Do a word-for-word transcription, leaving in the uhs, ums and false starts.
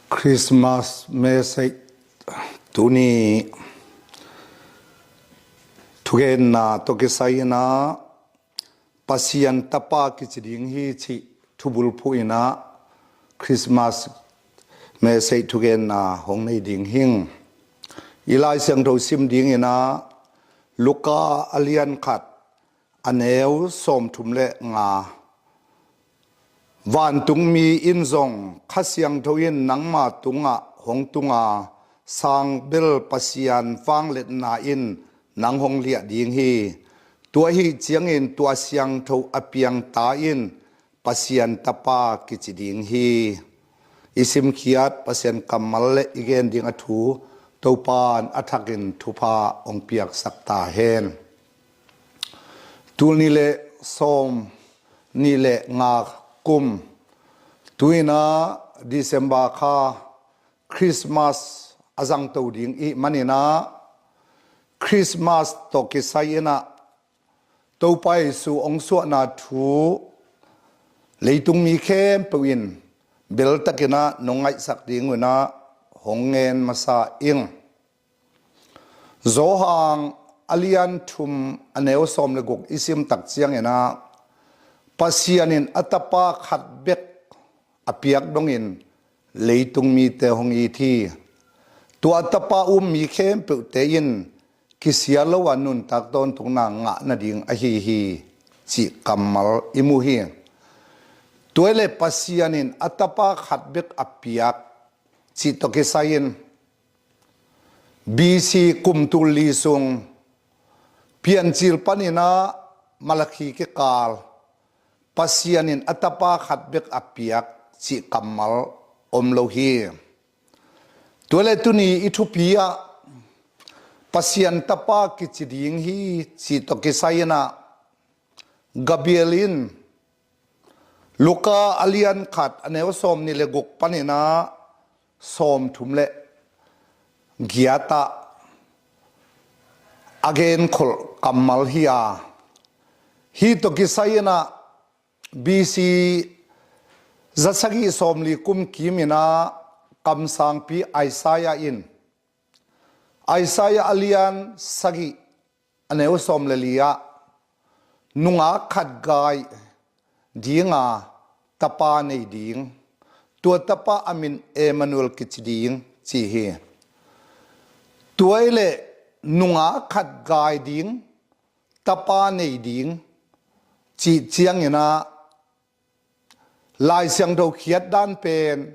Christmas message tuni thugenna tawh kisai inah Pasian tapa kici ding hi cih thubulphuh inah Christmas message thugenna hong nei ding hing. I Lai Siangtho sim ding inah Luka a lian khat a neu sawmthum le nga. Vantungmi in zong Kha Siangtho in nangma tungah hong tunga, sangbel Pasian vangliatna in nang hong liah ding hi. Tua ahi ciangin tua siangtho a piangta in Pasian tapa kici ding hi. I simkhiat Pasian kammal le i gen ding a thu Topan a thakin thupha hong piaksak ta hen. Tul nih le sawm nih le nga kum, tu inah December kha Christmas a zangto ding i hih maninah Christmas tawh kisai inah Topa Jesu hong suahna thu leitung mi khempeuh in beltakinah nong ngaihsak ding unah hong ngen masa ing. Johan a lian thum a neu sawm le guk i sim tak cianginah Pasian in a tapa khat bek a piak dongin leitung mite hong it hi. Tua tapa um mi khempeuhte in kisia lo a nuntak tawntungna ngah nading ahi hi cih kammal i mu hi. Tua le Pasian in a tapa khat bek a piak cih tawh kisai in B C kum tul li sung Piancil paninah Malakhi kikal Pasian in a tapa khat bek a piak cih kammal om lo hi. Tua le tuni i thupi ah Pasian tapa kici ding hi cih tawh kisai inah Gabriel in Luka a lian khat a neu sawm nih le guk paninah sawmthum le giat ah a genkholh kammal hi a, hih tawh kisai inah B C zasagih sawmli kum kiminah kamsangpi Isaiah in Isaiah a lian sagih a neu sawm le li ah nungak khat gai dinga tapa nei ding, tua tapa a min Emmanuel kici ding ci hi. Tua le nungak khat gai ding, tapa nei ding cih cianginah Lai Siangtho khiat dan pen